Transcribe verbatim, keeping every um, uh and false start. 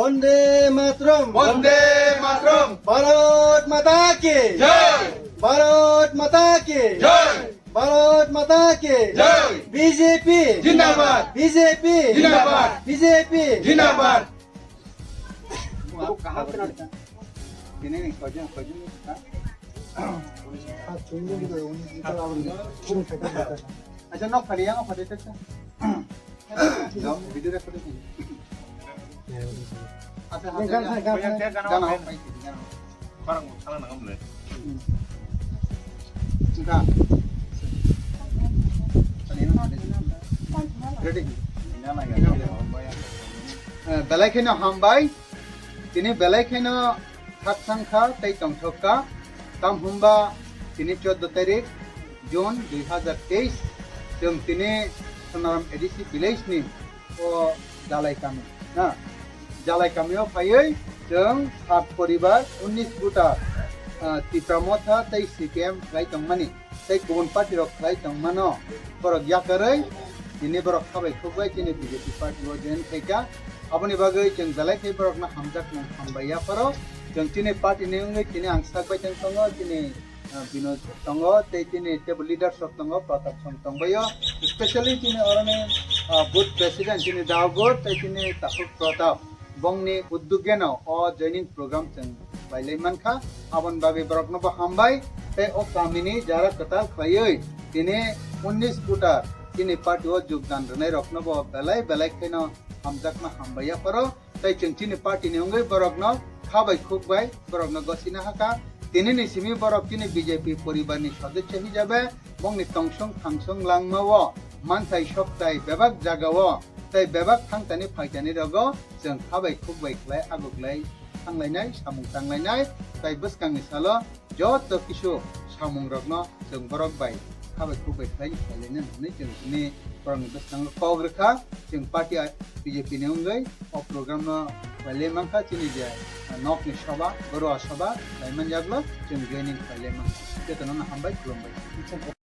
Vande Mataram! Vande Mataram! Bharat Mata ki! Jai! Bharat Mata ki! Jai! Bharat Mata ki! Jai! B J P! Jindabad! B J P! Jindabad! B J P! Jindabad! Acha, nok phali, yang phali, tak, tak. Jom, video record ini. Acha, acha, gana, gana, gana. Gana, gana. Barang sana nang amle. Enggak. Ready? Eh, belai kheno hambai. Tini belai kheno khakchangkha tei tongthokha. Tam hwnba tini chordo tarik June dui hazar teis, chwng tini Sonaram A D C village ni o Jalai kami, na? Jalai kami o phaiwi chwng sat poribar, unnish voter, ah, Tipra Motha tei C P M khlai tongmani, tei kubun party rok khlai tongmano, borok yakarwi tini borok khabai khukbai chini B J P party o join khaikha. Aboni bagwi chwng belai khe borokno hamjakmung hambai yapharo. Chwng chini party ni wngwi tini ang sak bai tong tongo, chini ah, Binod tongo, tei chini table leaders rok tongo, Pratap song tongbaio, specially chini oroni, ah, booth president chini Daogur tei chini Takhuk Pratap, bongni uddugeno o joining program chwng bailai mankha. Aboni bagwi borokno bo hambai, tei o kamini jara kwtal khlaiwi tini unnish voter chini party o jogdan rwnai rokno bo belai belai kheno hamjakma hambai yapharo. Tei chwng chini party ni wngwi borokno kha bai khuk bai borokno gosina hakha. Tini ni simi borok chini B J P poribar ni sodosyo hisabe bongni tongsong thangsong langma o manthai soktai bebak jaga o tei bebak thangtani phaitani rogo chwng kha bai khuk bai khlai aguglai thanglainai samung tanglainai tei bwskangni salo joto kisu samungrokno chwng borok bai kha bai khuk bai khlai khlailai nang hwnwi chwng chini borokni bwskango kok rwkha. Chwng party B J P ni wngwi o program no khlailai mankha, chini je nokni soba, borua soba khlai manjaklo chwng joining khlailai mankha. Jotono no hambai, khulumbai.